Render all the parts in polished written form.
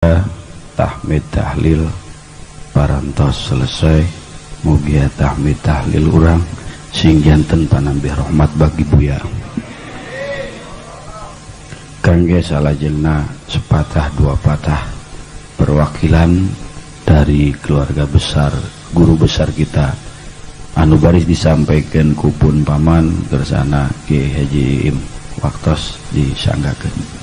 Tahmid tahlil parantos selesai. Mugia tahmid tahlil urang sing janten panambih rahmat bagi Buya. Kangge salajengna sepatah dua patah perwakilan dari keluarga besar guru besar kita anu baris disampaikan kupun paman kersana Ki Haji Iim waktos disanggakeun.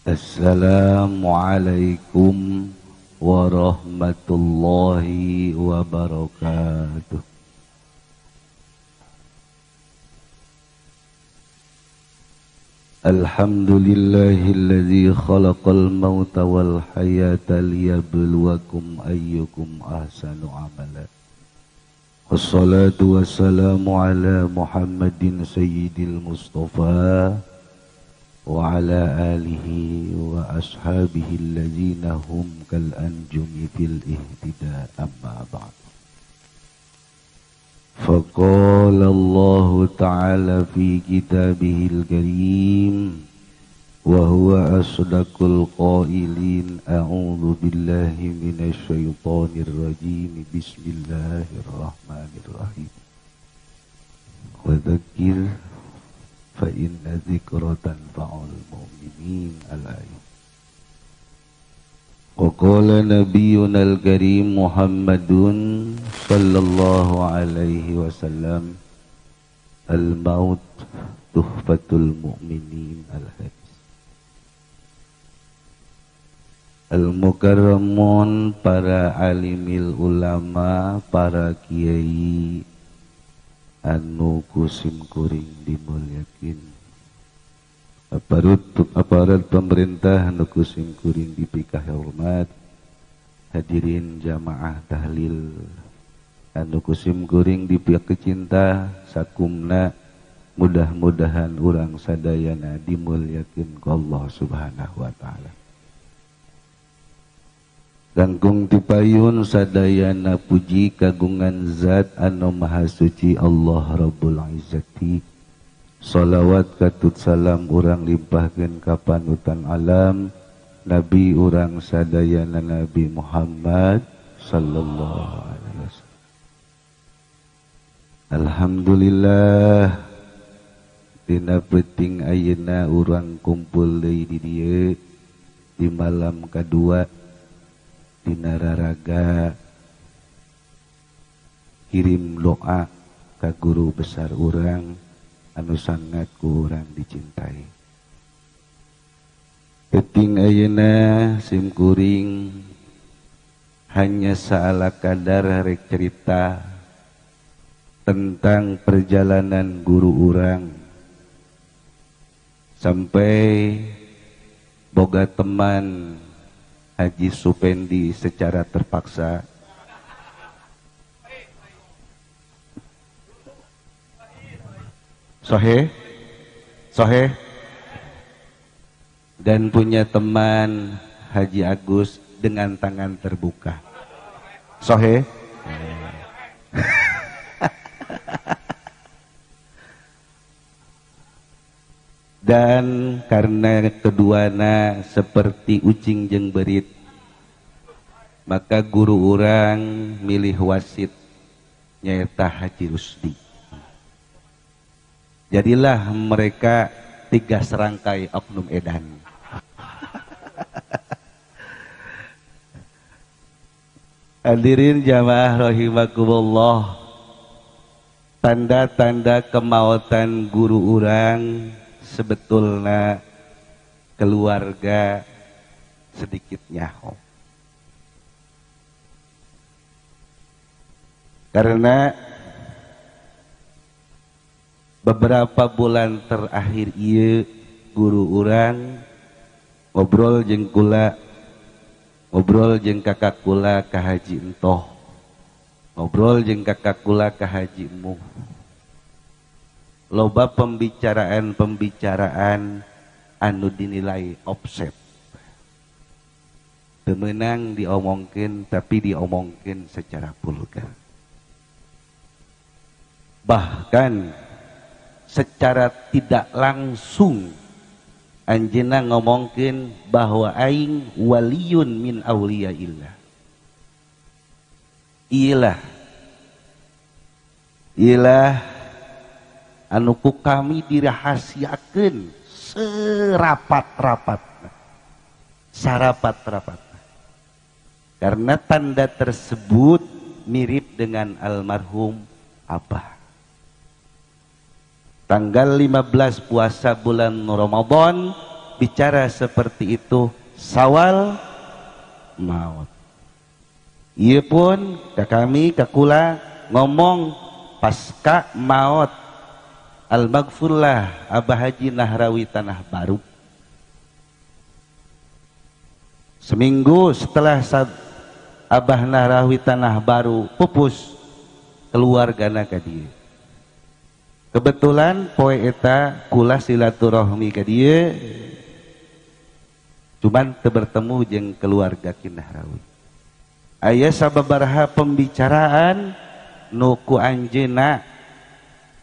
Assalamualaikum warahmatullahi wabarakatuh. Alhamdulillahilladzi khalaqal mauta wal hayata liyabluwakum ayyukum ahsanu amala. Wassalatu wassalamu ala Muhammadin sayyidil mustafa wa ala alihi wa ashabihi allazina hum kal anjumi fil ihtida, amma ba'd. Faqala Allah ta'ala fi kitabihil karim wa huwa asdaqul qailin, a'udzu billahi minasy syaithanir rajim, bismillahirrahmanirrahim. Wa dzakir fa inna dzikra tanfa'ul mu'minin al-ayat. Wa qala nabiyyuna al-karim Muhammadun sallallahu alaihi wasallam, al-maut tuhfatul mu'minin al-hadis. Al-mukarramun, para alimil ulama, para kiai anu kusim kuring dimulyakin, aparat pemerintah anu kusim kuring dipikah hormat, hadirin jamaah tahlil anu kusim kuring dipikah cinta sakumna, mudah-mudahan urang sadayana dimulyakin ku Allah Subhanahu wa taala. Kangkung tipayun sadayana puji kagungan zat anu maha suci Allah Rabbul Izzati. Salawat katut salam urang limpahkeun ka panutan alam Nabi urang sadayana Nabi Muhammad sallallahu alaihi wasallam. Alhamdulillah, dina peuting ayeuna urang kumpul deui di dieu di malam kadua dina raraga kirim doa ka guru besar urang anu sangat ku urang dicintai. Peuting ayeuna sim kuring hanya saala kadar rek cerita tentang perjalanan guru urang sampai boga teman Haji Supendi secara terpaksa. Sohe, sohe, dan punya teman Haji Agus dengan tangan terbuka. Sohe. Dan karena keduana seperti ucing jeung berit, maka guru urang milih wasit nyaeta Haji Rusdi. Jadilah mereka tiga serangkai oknum edan. Hadirin jamaah rahimakumullah, tanda-tanda kemautan guru urang sebetulnya keluarga sedikit nyaho. Karena beberapa bulan terakhir ieu guru urang ngobrol jeung kula, ngobrol jeung kakak kula ka Haji Entoh, ngobrol jeung kakak kula ka Haji Emuh. Loba pembicaraan-pembicaraan anu dinilai offset. Teu meunang diomongkeun, tapi diomongkeun secara vulgar. Bahkan secara tidak langsung anjeunna ngomongkeun bahwa aing waliyun min auliyaillah. Iyalah, iyalah anu ku kami dirahasiakeun serapat-rapat, sarapat-rapat. Karena tanda tersebut mirip dengan almarhum Abah. Tanggal 15 puasa bulan Ramadan bicara seperti itu, sawal maut. Ieu pun ka kami ka kula ngomong pasca maut al-maghfurlah Abah Haji Nahrawi Tanah Baru. Seminggu setelah Abah Nahrawi Tanah Baru pupus, keluargana ka dieu. Kebetulan poe eta kula silaturahmi ka dieu, cuman teu bertemu jeung keluarga Ki Nahrawi. Aya sababaraha pembicaraan nu ku anjeunna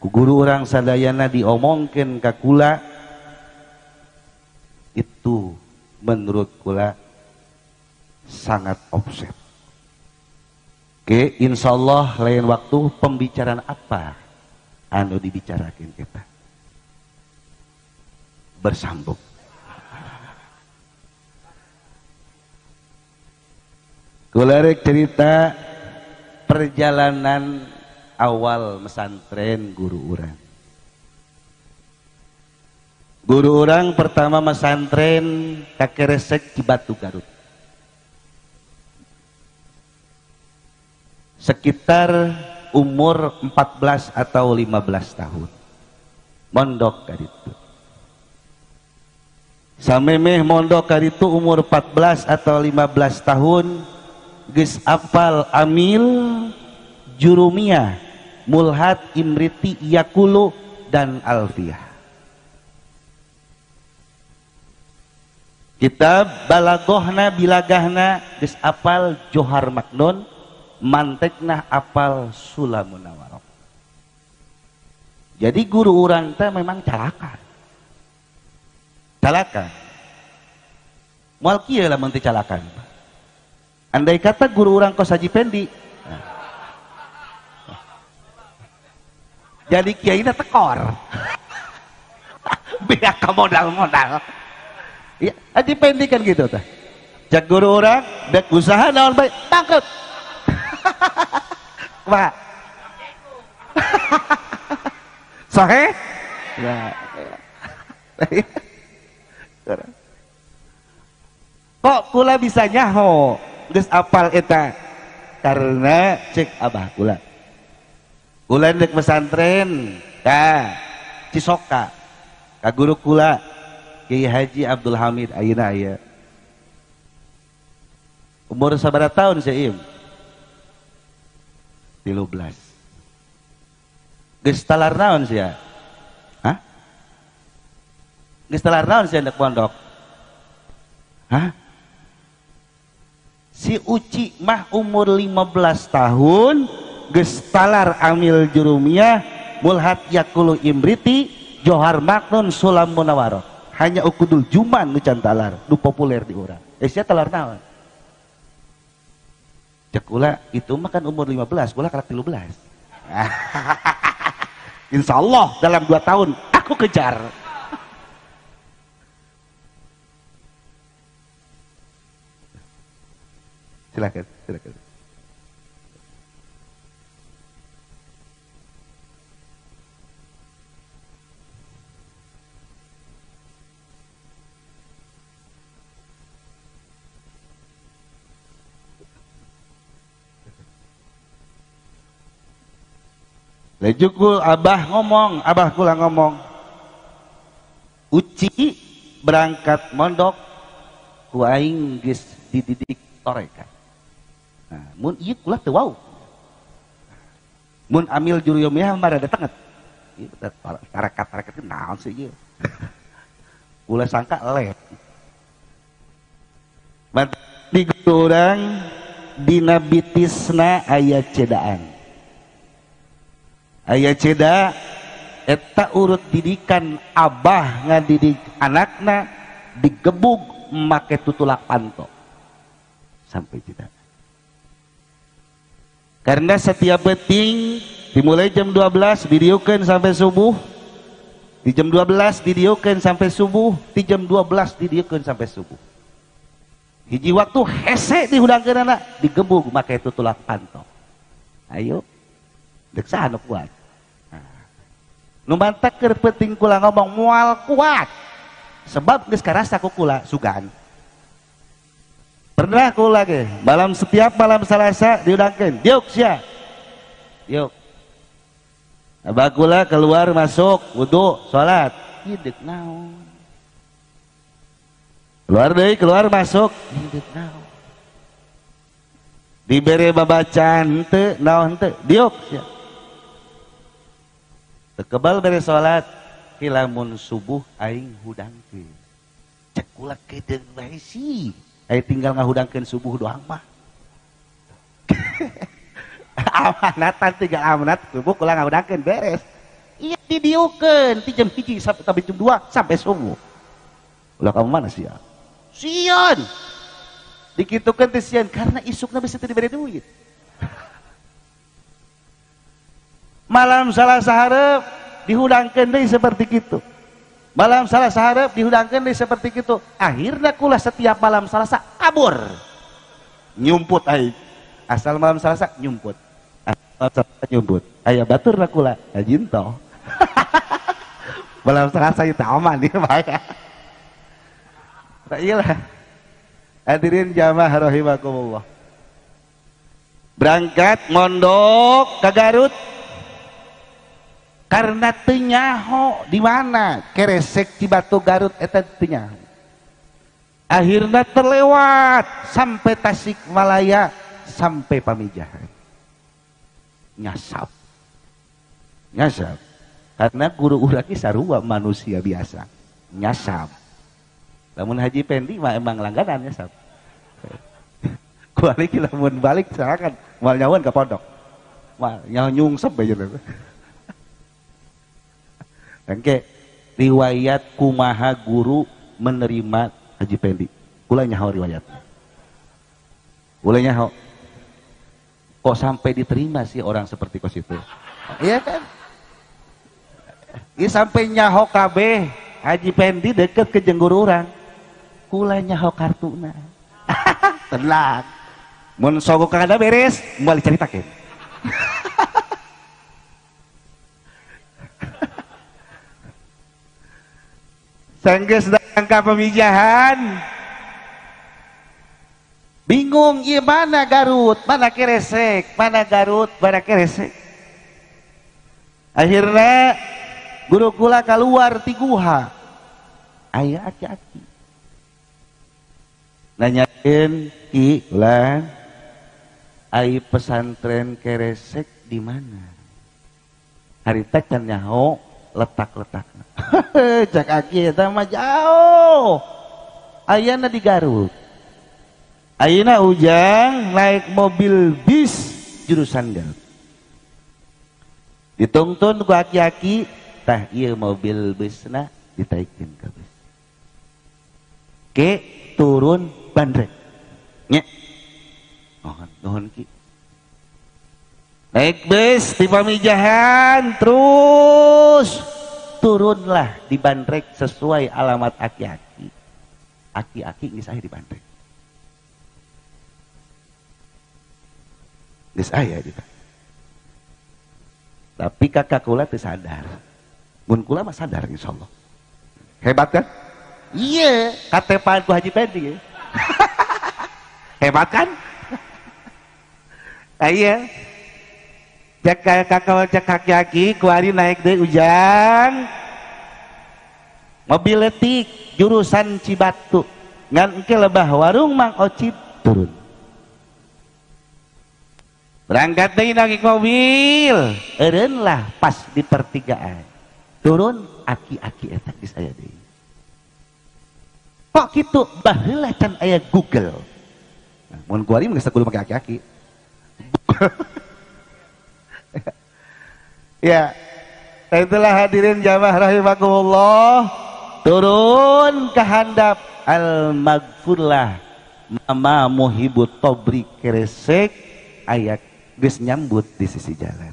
ku guru urang sadayana diomongkeun ka kula, itu menurut kula sangat offset. Oke, insyaallah lain waktu pembicaraan apa anu dibicarakan kita bersambung. Kula rek cerita perjalanan awal mesantren guru urang. Guru urang pertama mesantren ka Keresek Cibatu Garut. Sekitar umur 14 atau 15 tahun. Mondok kaditu. Samemeh mondok kaditu umur 14 atau 15 tahun geus apal amil jurumiyah, mulhat, imriti, yakulu, dan alfiyah. Kitab balagohna bilagahna geus apal Johar Maknun, mantekna apal Sulamunawarok. Jadi guru urang teh memang calakan. Calakan. Moal kieu lamun teu calakan. Andai kata guru urang kos Haji Pendi, nah, jadi kiaina tekor. Beda ka modal-modal. Ya, Haji Pendi kan gitu teh. Cek guru urang dek usaha naon bae, bangkrut. Pak. Sahih? Ya. Kok kula bisa nyaho geus apal eta? Karena cek abah kula. Kula ndek pesantren ka Cisoka, ka guru kula Kiai Haji Abdul Hamid ayeuna aya. Umur sabaraha tahun sih Im? 13. Geus talar naon sia? Hah? Geus talar naon sia ndek pondok? Hah? Si Uci mah umur 15 tahun geus talar amil jurumiyah, mulhat yakulu imriti, Johar Maknun, Sulam Munawarok. Hanya ukudul juman nu can talar, nu populer di urang. Eh sia talar naon? Cek kula itu mah kan umur 15, kula karak 13. Insya Allah dalam 2 tahun aku kejar. Silakan, silakan. Lejuku abah ngomong, abah kula ngomong. Uci berangkat mondok ku aing geus dididik tarekat. Nah, mun ieu kula teu wau. Mun amil jurumiyah mah rada tenget. Ieu tarekat-tarekat itu naon sih ieu? Kula sangka lep. Di urang dina bitisna aya cedaan. Aya ceda eta urut didikan abah ngadidik anakna digebug make tutulak panto sampai ceda. Karena setiap beting dimulai jam 12 didiukeun sampai subuh, di jam 12 didiukeun sampai subuh, di jam 12 didiukeun sampai subuh. Hiji waktu hese dihudangkeunana digebug make tutulak panto. Ayo dek saha nu kuat? Nu mantak keur peuting kula ngomong moal kuat. Sebab geus karasa ku kula sugan. Pernah kula ge malam setiap malam Salasa dihudangkeun, diuk sia. Diuk. Abah kula keluar masuk wudu salat. Ieu deuk naon? Keluar deui, keluar masuk, ieu deuk naon? Dibere babacaan henteu, naon henteu, diuk sia. Tekebal bere salat, kilamun subuh aing hudangkeun. Cek kula kedeung bae sih. Aing tinggal ngahudangkeun subuh doang mah. Amanatan tinggal amanat subuh kula ngahudangkeun beres. Ieu didiukeun ti jam 1 sampai jam 2 sampai subuh. Ulah kamu mana sia? Sieun. Dikitukeun teh sieun karena isukna bisa teu dibere duit. Malam Salasa hareup dihudangkeun deui seperti kitu. Malam Salasa hareup dihudangkeun deui seperti kitu. Akhirna kula setiap malam Salasa kabur. Nyumput aing. Asal malam Salasa nyumput. Asal Salasa nyumput. Aya baturna kula haji toh. Malam Salasa itu aman ieu mah. Tah ieu lah. Hadirin jamaah rahimakumullah. Berangkat mondok ke Garut. Karena teu nyaho di mana Keresek Cibatu Garut eta teu nyaho. Akhirna terlewat sampai Tasikmalaya sampai Pamijahan. Nyasap. Nyasap. Karena guru urang ge sarua manusia biasa. Nyasap. Lamun Haji Pendi mah emang langganan nyasap. Kualik lamun balik silakan moal nyawan ka pondok. Moal nyaho nyungsep bae jeung. Engke riwayat kumaha guru menerima Haji Pendi. Kula nyaho riwayatnya. Kula nyaho. Kok sampai diterima sih orang seperti kos itu? Iya kan? Iya sampai nyaho kabeh Haji Pendi deket ke jeung guru urang. Kula nyaho kartuna. Tenang. Mun sogok kada beres, moal dicaritakeun. Sanggeus datang ka Pamijahan. Bingung ieu mana Garut, mana Keresek, mana Garut, mana Keresek. Akhirnya guru kula keluar ti guha. Aya aki-aki. Nanyakeun ki ulah ai pesantren Keresek di mana? Harita can nyaho letak-letak. Cak aki eta mah jauh. Ayana di Garut. Ayeuna Ujang naik mobil bis jurusan Garut. Ditungtun ku aki-aki, tah ieu mobil busna ditaikeun ka bus. Ke turun bandrek. Nya. Nuhun, nuhun ki. Naik bus di Pamijahan terus turunlah di bandrek sesuai alamat aki-aki. Aki-aki geus aya di bandrek. Geus aya di bandrek. Tapi kakak kula teu sadar. Mun kula mah sadar insyaallah. Hebat kan? Iya, katepaan ku Haji Pendi. Hebat kan? Nah, iya. Cek kakak cek aki-aki kuari naik deui Ujang. Mobil letik jurusan Cibatu. Ngan engke lebah warung Mang Ocit turun. Berangkat deui naik mobil. Eureunlah pas di pertigaan. Turun aki-aki eta geus aya deui. Kok kitu baheula can aya Google. Nah, mun kuari mah geus kudu make aki-aki. Ya, itulah hadirin jamaah rahimakumullah. Turun ke handap al-maghfurlah Mama Muhibut Tobri Kresek ayak geus nyambut di sisi jalan.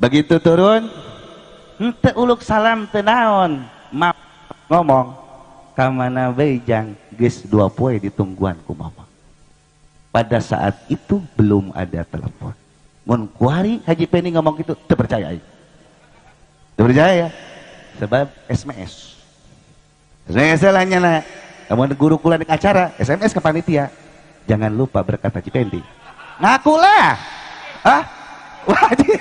Begitu turun henteu uluk salam teu naon, ngomong ka mana bae jang geus 2 poe ditungguan ku mama. Pada saat itu belum ada telepon. Mun kuari Haji Peni ngomong gitu teu percaya aing. Teu percaya sebab SMS. SMS lah nyana. Namun guru kula nek acara SMS ke panitia. Jangan lupa berkata Haji Pendi. Ngakulah. Hah? Wajib.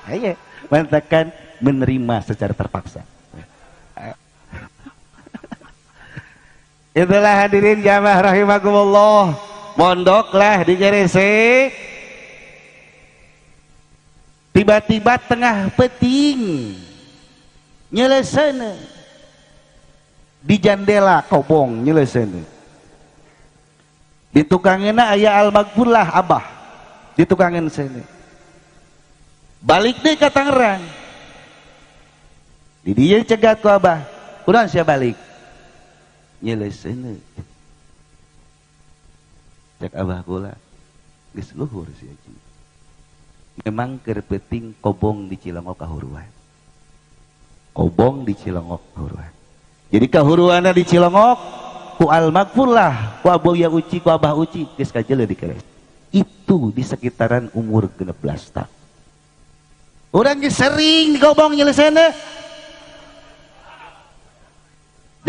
Iya, mentakan menerima secara terpaksa. Itulah hadirin jamaah rahimakumullah. Mondoklah di Gresik. Tiba-tiba tengah peting nyelesene di jandela kobong nyelesene. Di tukangena aya al-maghfurlah abah. Di tukangan sini. Balik deh ke Tangerang. Di dia cegat ku abah. Kurang sia balik. Nyelesene. Cek abah kula geus luhur si haji. Memang keur peuting kobong di Cilongok kahuruan. Kobong di Cilongok kahuruan. Jadi kahuruanna di Cilongok ku al-maghfurlah, ku Abuya Uci, ku Abah Uci geus kajeuleuh di Keres. Itu di sekitaran umur 16 tahun. Urang geus sering dikobong nyelesene.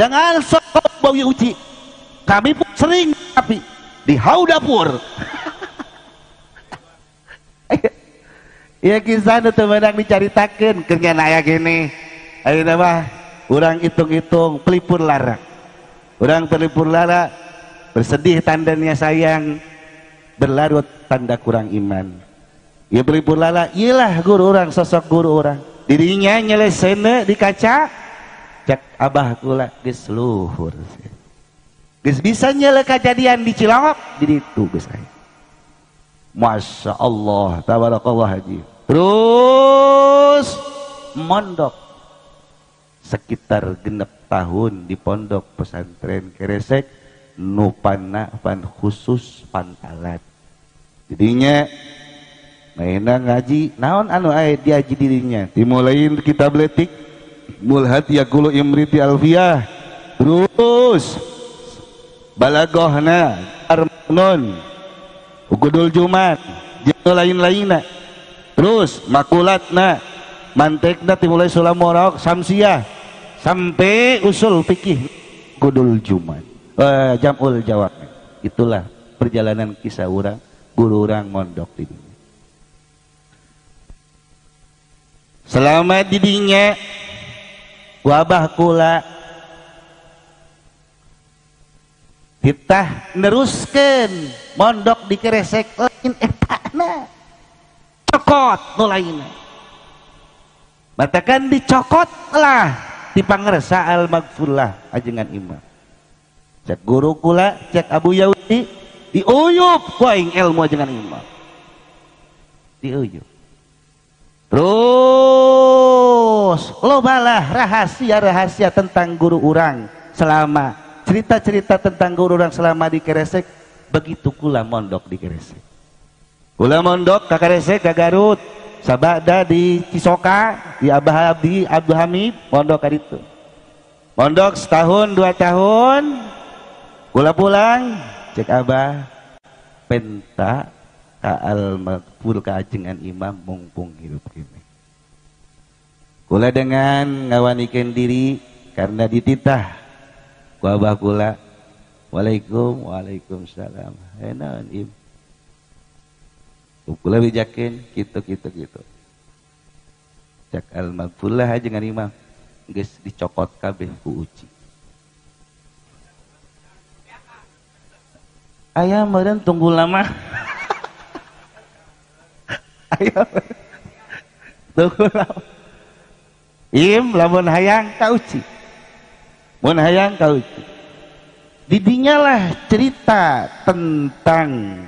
Jangan sok Abuya Uci. Kami pun sering tapi di hau dapur. Ya kisah nu teu meunang dicaritakeun keur nya aya gini. Ayeuna mah urang hitung-hitung pelipur lara. Urang pelipur lara bersedih tandanya sayang, berlarut tanda kurang iman. Ya pelipur lara, iyalah guru urang, sosok guru urang. Dirinya nyelesene di kaca, cek abah kula geus luhur. Geus bisa nyele kajadian di Cilongok, di ditu geus aya. Masya Allah, tabarakallah haji. Terus mondok sekitar 6 tahun di pondok pesantren Keresek, nupana pan khusus pantalat. Jadinya mainan ngaji, naon anu aya diaji dirinya. Dimulain kitab letik, mulhat yakulu imriti alfiyah, terus balagohna armanon, ugudul jumat, jeung lain-lainna. Terus makulatna, mantekna dimulai sulam morok samsiah sampai usul fikih gudul jumat, jamul jawab. Itulah perjalanan kisah urang, guru urang mondok di dinya. Selama di dinya wabah kula titah neruskeun mondok di Keresek lain etana cokot nu lainna. Matakan dicokot lah di pangersa al-maghfurlah ajengan imam. Cek guru kula, cek Abu Yahudi, diuyup ku aing ilmu ajengan imam. Diuyup. Terus lobalah rahasia-rahasia tentang guru urang selama cerita-cerita tentang guru urang selama di Keresek. Begitu kula mondok di Keresek. Kula mondok ka Keresek ka Garut, sabada di Cisoka, di Abah Abdi Abdul Hamid, mondok ka ditu. Mondok setahun 2 tahun, kula pulang, cek Abah penta ka al-maghfur ka ajengan imam mungpung hidup kene. Kula dengan ngawanikeun diri karena dititah ku abah kula. Waalaikum waalaikumsalam. Naon im. Kula bijakeun kitu kitu kitu. Cek al-maghfurlah ajengan imam geus dicokot kabeh ku Uci. Aya meureun tunggu lama. Ayo tunggu lama. Im lamun hayang ka Uci. Mun hayang ka Uci. Didinya lah cerita tentang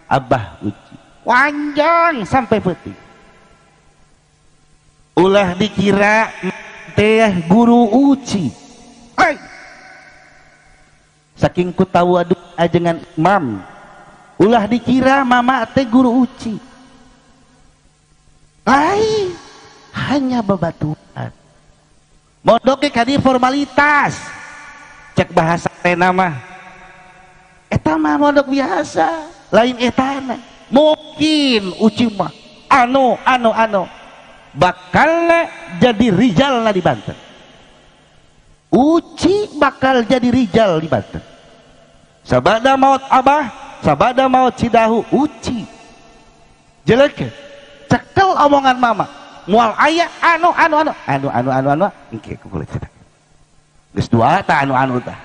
Abah Uci. Panjang sampai peuting. Ulah dikira teh guru Uci. Hai. Saking ku tawadu ajengan imam. Ulah dikira mama teh guru Uci. Ai, hanya babaturan. Mondok ge kadi formalitas. Cek bahasa teh mah. Eta mah mondok biasa, lain etana. Mungkin Uci mah anu anu anu bakal jadi rijal di Banten. Uci bakal jadi rijal di Banten. Sabada maut abah, sabada maut Cidahu, Uci. Jelek cekel omongan mama. Moal aya anu anu anu anu anu anu anu engke kulo cerita. Geus dua ta anu anu tah.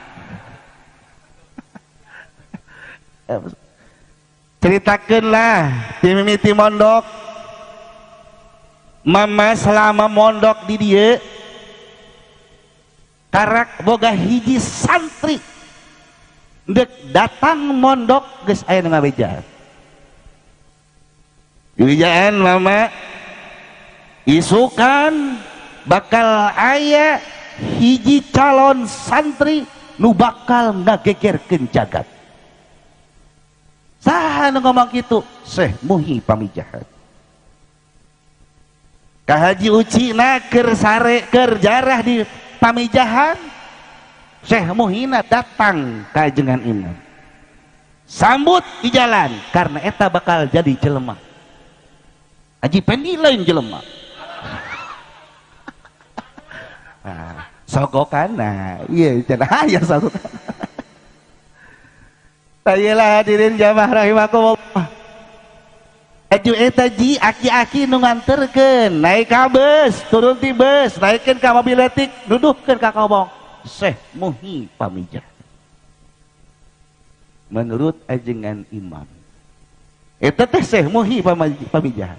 Ceritakeun lah ti mimiti mondok. Mama selama mondok di dieu karak boga hiji santri ndek datang mondok geus aya nu ngabejaan. Dibejaan mama isukan bakal aya hiji calon santri nu bakal ngagegerkeun jagat. Saha nu ngomong kitu? Syekh Muhi Pamijahan. Ka Haji Uci na keur sare keur jarah di Pamijahan, Syekh Muhina datang ka ajengan imam. Sambut di jalan karena eta bakal jadi jelema. Haji Pendi lain jelema. Nah, sogokan nah, iya cenah aya sogokan. Tayelah hadirin jamaah rahimakumullah. Aju eta ji aki-aki nu nganterkeun naik ka bus, turun ti bus, naikkeun ka mobil letik, nuduhkeun ka kobong. Syekh Muhi Pamijahan. Menurut ajengan imam, eta teh Syekh Muhi Pamijahan.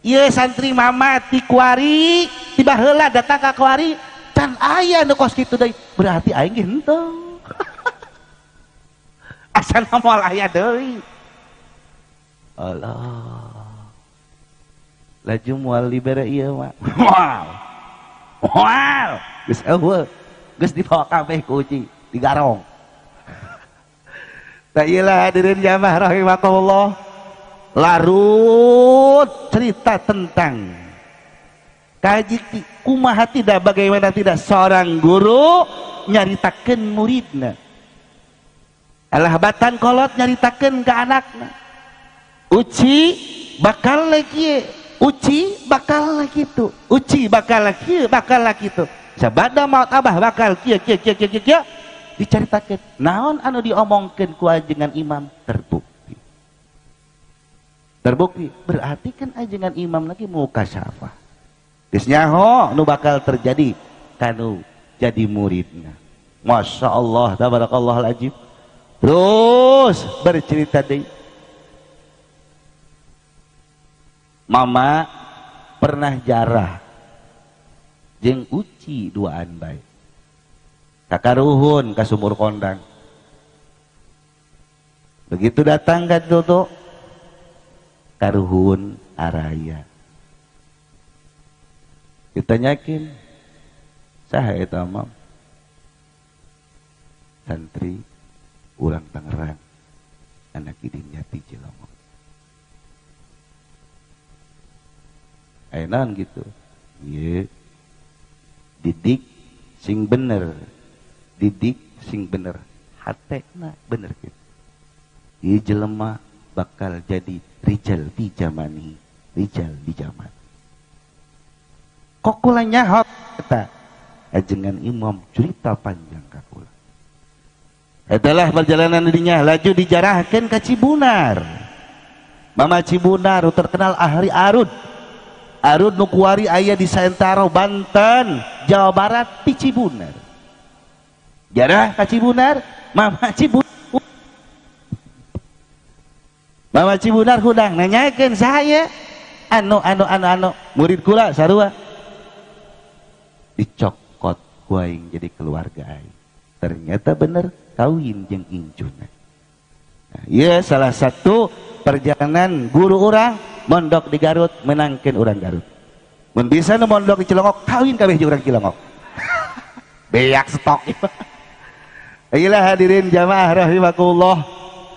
Ieu santri mama ti kuari, ti baheula datang ka kuari, can aya nu kos kitu deui. Berarti aing ge henteu. Asana moal aya deui. Allah. Laju moal dibere ieu mah. Moal. Moal. Geus eueuh. Geus dibawa kabeh ku Uci, digarong. Tah ieu lah hadirin jamaah rahimakumullah. Larut cerita tentang kaji kumaha tidak, bagaimana tidak seorang guru nyaritakeun muridna. Alah batan kolot nyaritakeun ka anakna. Uci bakal lagi, Uci bakal lagi tuh, Uci bakal lagi, bakal lagi tuh. Sabada maut abah bakal kieu kieu kieu kieu kieu dicaritakeun. Naon anu diomongkeun ku ajengan imam terbukti. Terbukti berarti kan ajengan imam lagi mukasyafah. Geus nyaho nu bakal terjadi kanu jadi muridna. Masya Allah, tabarakallah alazim. Terus bercerita deui. Mama pernah jarah jeung Uci duaan bae. Kakaruhun ka sumur kondang. Begitu datang ka Toto karuhun araya. Ditanyakin, saha eta mam? Santri urang Tangerang, anak idinya ti Cilongok. Aya naon gitu? Ieu didik sing bener, didik sing bener, hatena bener gitu. Ieu jelema bakal jadi rijal di zamani, rijal di zaman. Kok kula nyaho eta? Ajengan imam cerita panjang ka kula. Adalah perjalanan dirinya laju dijarahkan ke Cibunar. Mama Cibunar terkenal ahli arud. Arud nu kuari aya di Saentaro Banten, Jawa Barat di Cibunar. Jarah ka Cibunar, Mama Cibunar. Mama Cibunar hudang nanyakeun saya anu anu anu anu murid kula sarua. Dicokot ku aing jadi keluarga aing. Ternyata bener kawin jeung incuna. Ya salah satu perjalanan guru urang mondok di Garut menangkeun urang Garut. Mun bisa nu mondok di Cilongok kawin kabeh jeung urang Cilongok. Beak stok. Ayolah hadirin jamaah rahimakumullah.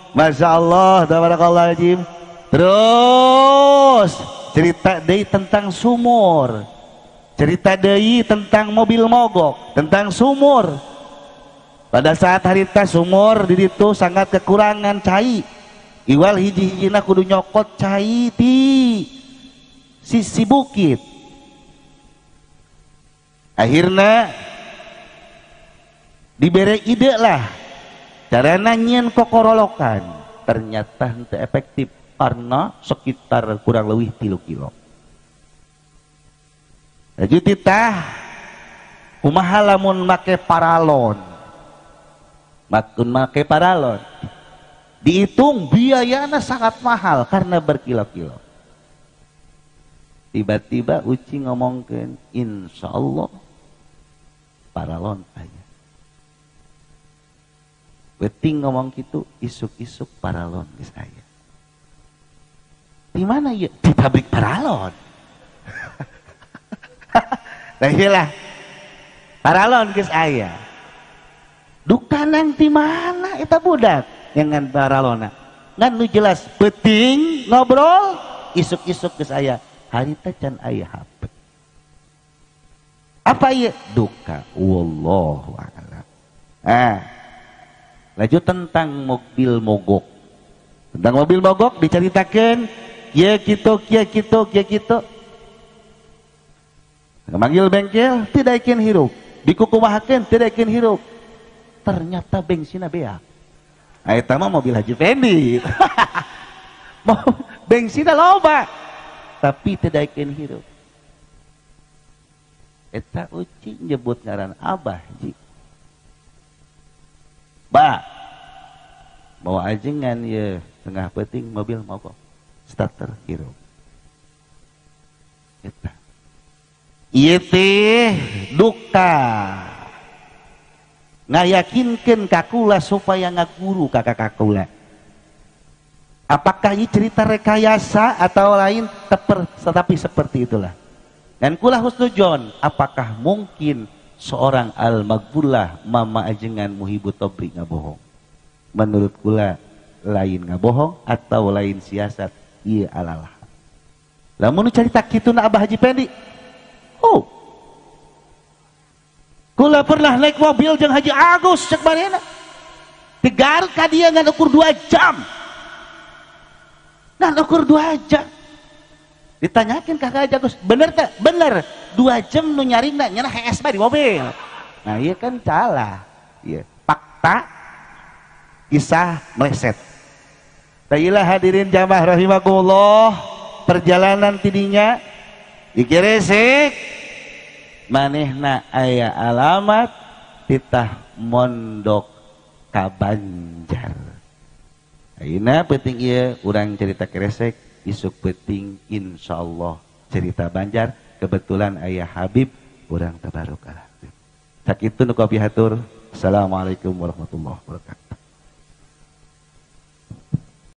Masya Allah, tabarakallah azim. Terus cerita deui tentang sumur. Cerita deui tentang mobil mogok, tentang sumur. Pada saat harita sumur di ditu sangat kekurangan cai. Iwal hiji-hijina kudu nyokot cai di sisi bukit. Akhirnya diberi ide lah carana nyieun kokorolokan. Ternyata henteu efektif karena sekitar kurang lebih 3 kilo. Laju titah kumaha lamun make paralon. Makun make paralon. Dihitung biayana sangat mahal karena berkilo-kilo. Tiba-tiba Uci ngomongkeun insyaallah paralon aya. Weting ngomong gitu, isuk-isuk paralon geus aya. Di mana ieu? Di pabrik paralon. Nah iyalah. Paralon geus aya. Dukanan di mana eta budak dengan paralona? Ngan nu jelas peuting ngobrol, isuk-isuk geus aya. Harita can aya HP. Apa ieu? Duka. Wallahu a'lam. Ah. Lanjut tentang mobil mogok. Tentang mobil mogok diceritakan ya gitu, ya gitu, ya gitu. Manggil bengkel tidak ikin hirup, dikukumahakeun tidak ikin hirup. Ternyata bensinna beak. Eta mah mobil Haji Fendi. Bensinna loba tapi tidak ikin hirup. Eta Uci nyebut ngaran Abah Ji. Ba, mau ajengan ya tengah peting mobil mogok, starter hirup. Eta. Ieu teh duka. Ngayakinkeun ka kula supaya ngaguru ka kakak kula. Apakah ini cerita rekayasa atau lain? Tetapi seperti itulah. Dan kula husnujon, apakah mungkin seorang al-maghfurlah mama ajengan Muhibut Tobri ngabohong? Menurut kula lain ngabohong atau lain siasat, iya alalah. Lamun cerita kitu na Abah Haji Pendi. Oh. Kula pernah naik mobil jeung Haji Agus cek manehna. Di Garut ka dieu ngan ukur 2 jam. Ngan ukur 2 jam. Ditanyakan kakak Haji Agus, bener tak? Bener. 2 jam nu nyaringna nyana HS bae di mobil. Nah, iya kan salah. Iya, fakta kisah meleset. Tailah hadirin jamaah rahimakumullah, perjalanan tidinya di Gresik manehna aya alamat titah mondok ka Banjar. Ayeuna peuting ieu urang cerita Gresik, isuk peuting insyaallah cerita Banjar. Kebetulan ayah Habib urang tabaruk. Sakitu nu kopi hatur. Assalamualaikum warahmatullahi wabarakatuh.